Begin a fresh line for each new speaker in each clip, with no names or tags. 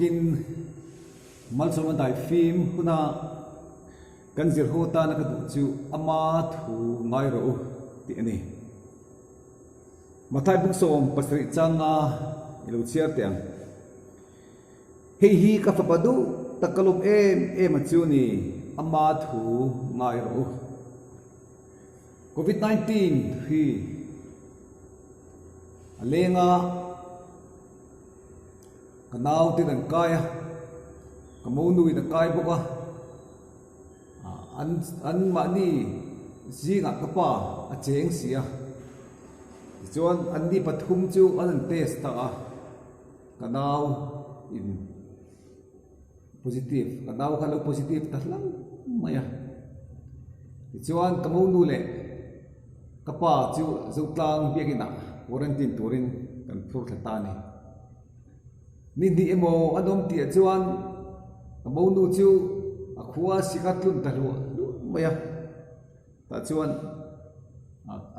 Tukin Malsawma daifim huna kan zirho tana ka duh chu ama thu ngai rawh u tih a ni. Mathai buk 17 changa i lo chhiar teh ang. Hei hi ka fapa duh tak ka lawm em em a chu ni, ama thu ngai rawh u. Covid 19 hi a leng a, ka nau ten an kai a, ka monuin a kai bawk a, an an mahni zingah ka pa a cheng si a, tichuan anni pathum chu an han test ta a, ka nau in positive ka nau kha a lo positive ta hlauh mai a tichuan ka monu leh ka pa chu Zotlang biakinah quarantine turin kan phur thla ta a ni ni hnih emaw an awm tih ah chuan ka monu chu a khua sika tlun ta hluah hluah mai a tah chuan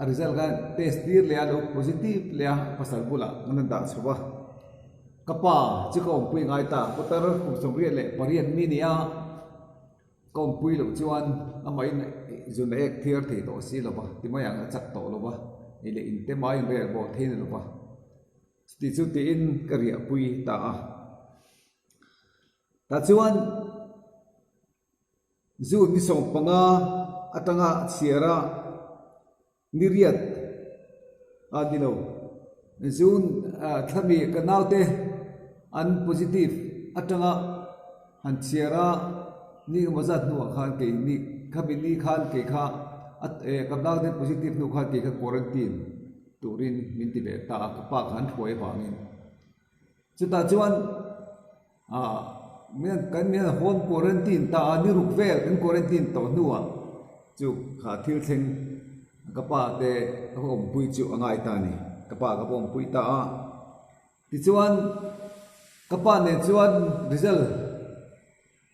a result kha test tir leh a lo positive leh a pasal bulah an rawn dah chho a. Ka pa chu ka awmpui ngai ta, putar kum 88 mi nia ka awmpui loh chuan amahin zun a ek thiar thei tawh si lo va, ti mai ang a chak tawh lo va, ei leh in te maiin rel bawh thei ni lo va, chuti chu tiin ka riahpui ta a. Tah chuan June ni 15 atanga chhiar a. Ni riat a ni lo. June thlami ka naute an positive atanga han chhiar a, ni engemaw zat hnuah khan kei ni khami ni khan kei kha ka naute positive hnu khan kei kha quarantine turin min ti ve ta a, ka pa kha an hruai avangin. Chutah chuan ah kan min han home quarantine ta a, ni ruk vel kan quarantine tawh hnuah chu kha thil thleng ka pa te ka awmpui chu a ngai ta a ni, ka pa ka awmpui ta a. Tichuan ka pa nen chuan result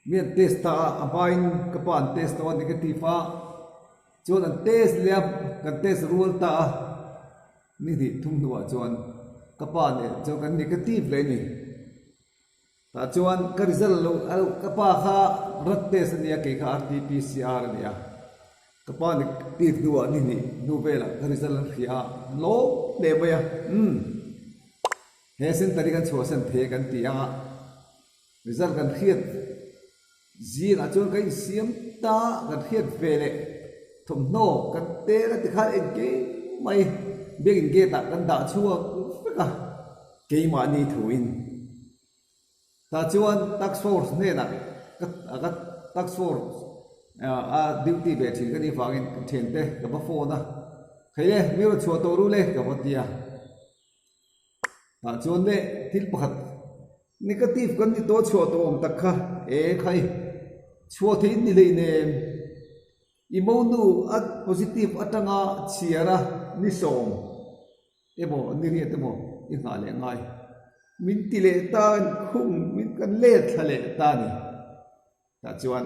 mi an test ta a, a hmain ka pa an test tawh a negative a, chuan an test leh a kan test rual ta a. Ni hnih thum hnuah chuan ka pa nen chuan kan negative leh a ni. Tah chuan ka result lo ka pa kha rat test a nia kei kha RTPCR a nia. Ka pa negative hnuah ni hnih hnu velah ka result an hria a, an lawm hle mai a. Umm he center hi kan chhuahsan thei a kan ti a. Result kan hriat zingah chuan ka insiam ta, kan hriat ve leh thawmhnaw kan tel a tikhan engkim mai biakin gate ah kan dah chhuak vek a, keimahni thuin. Tah chuan task force hnenah ka task force a duty ve thin ka nih vangin ka thiante ka va phone a, Hei e, mi rawn chhuah tawh ru le ka va ti a. Tah chuan leh thil pakhat negative kan ni tawh chhuah tawh awm tak kha e khai chhuah theih ni hlei nem i monu a positive atanga chhiar a ni sawm emaw ni riat emaw i nghah leh ngai min ti leh ta khung min kan let thla leh ta a ni. Tah chuan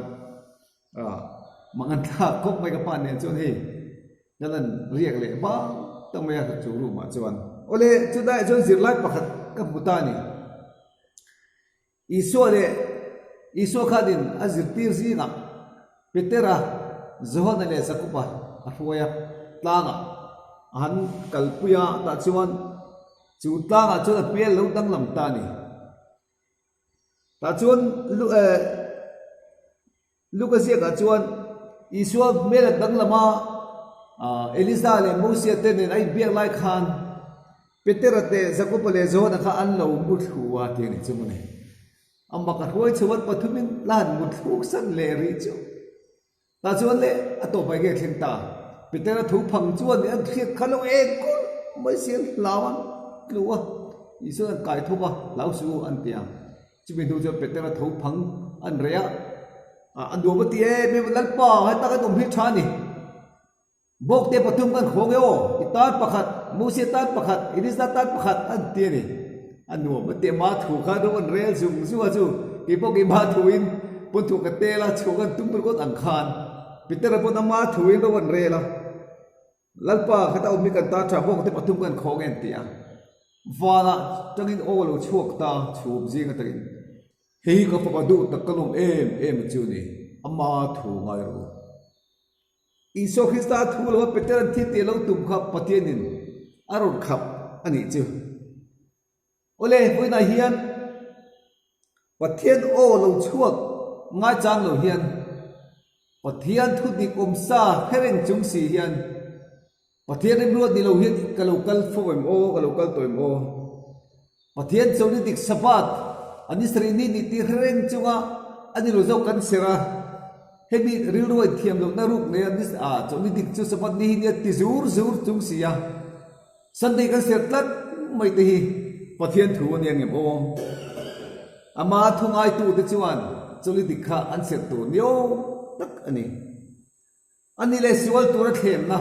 mangan thlak khawp mai ka pa nen chuan hei kan han riak leh vang tak mai a chu room ah chuan. Awle chutaiah chuan zirlai pakhat ka hmu ta a ni. Isua leh Isua khanin a zirtir zingah Petera, Johana leh Jakoba a hruai a, tlangah a han kalpui a, tah chuan chu tlangah chuan a hmel lo danglam ta a ni. Tah chuan Luka ziakah chuan Isua hmel a danglam a, Elisa leh Mosia te nen a inbiak lai khan Petera te, Jakoba leh Johana kha an lo mu thlu a tih a ni chu mawni. A mak a hruai chho an pathumin la han mu thluk san leh rih chu. Tah chuan le a tawp ai nge thleng ta? Petera tho phang chuan an hriat kha lo eng kulh mai si an hlau an tlu a, Isuan an kai thawk a, hlau suh u an ti a. Chumi hnu chuan Petera tho phang an reh a, a nuam a ti em em a, Lalpa heta kan awm hi tha a ni. Bawkte pathum kan khawng e aw, i tan pakhat, Mosia tan pakhat, Elisa tan pakhat an ti a ni. A nuam a teh mah thu khan rawng an rel zung zung a chu, kei pawh keimah thuin pawn thu ka tel a, chhuak an tum ringawt ang khan Petera pawn ama thuin rawng an rel a, Lalpa khata awm hi kan tan tha bawkte pathum kan khawng e an ti a. Vanah tangin aw lo chhuak ta chhum zing atangin. Hei hi ka fapa duh tak ka lawm em em a chu ni, ama thu ngai rawh u. Isua Krista thu lova Petera'n thil tih a lo tum kha Pathianin a rawn khap a nih chu. Awle, vawiinah hian Pathian aw lo chhuak ngaichang lo hian Pathian thu dik awm sa hre reng chung si hian Pathian remruat ni lo hian ka lo kal fo em aw, ka lo kal tawh em aw. Pathian cho ni dik Sabbath a ni sarih ni nih tih hre reng chunga a ni lo zawk kan ser a, hemi rilru a inthiam lohna ruk nei a ni cho ni dik chu Sabbath ni hi nia ti zur zur chung si a. Sunday kan ser tlat mai te hi Pathian thu a nia ngem aw. Ama thu ngaitute chuan chawlhi dik kha an serh tur ni awm tak a ni. A ni leh sual tura thlemna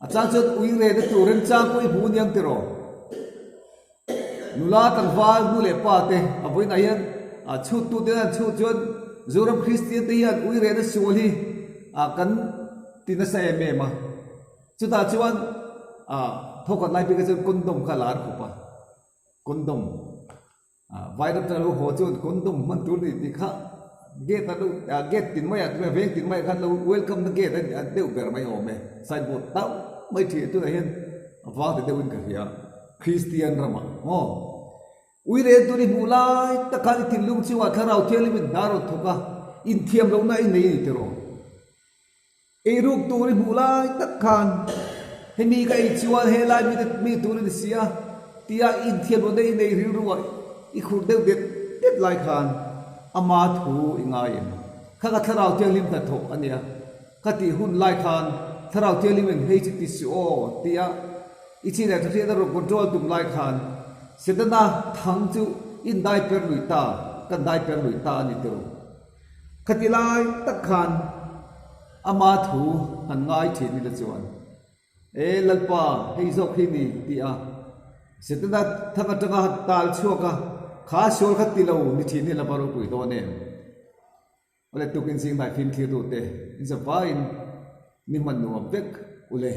a chang chuan ui rehna tur remchang pawh i hmu niang tiraw? Nula tlangval nu leh pa te a vawiinah hian chhut tu te an chhut chuan Zoram Kristian te hian ui rehna sual hi kan ti nasa em em a. Chutah chuan thawkhat lai bikah chuan condom kha a lar khawp a, condom Vairam chuan a lo haw chuan condom hman tur a ni tih kha gate a lo gate tin maiah chuan veng tin maiah khan lo welcome na gate a deuh ber mai awm e, signboard tauh mai thin tunah hian a vang ta deuhin ka hria Kristian ramah maw. Ui rel tur i hmuh lai tak khan i thinlung chungah thlarau thianghlimin hna rawn thawk a, inthiam lohna i nei a ni tiraw? Eiruk tur i hmuh lai tak khan hemi ka ei chuan helai mite mi tur i ni si a tia i inthiam lohna i nei rilru a i khurh deuh det det lai khan ama thu i ngai em? Kha ka thlarau thianghlim hnathawh a nia ka tih hun lai khan thlarau thianghlimin hei chu ti suh aw tia i chin leh thahriat a rawn control tum lai khan Setana thang chu in dai per lui ta kan dai per lui ta a ni tiraw? Khati lai tak khan ama thu han ngai thin ila chuan, E Lalpa, hei zawk hi ni, ti a. Setana thang atanga han tal chhuak a, kha sual kha ti lo ni thin hi lava ropui dawn em? Awle tukin zing hnai fimthlir tute in zavaiin ni hman nuam vek ule.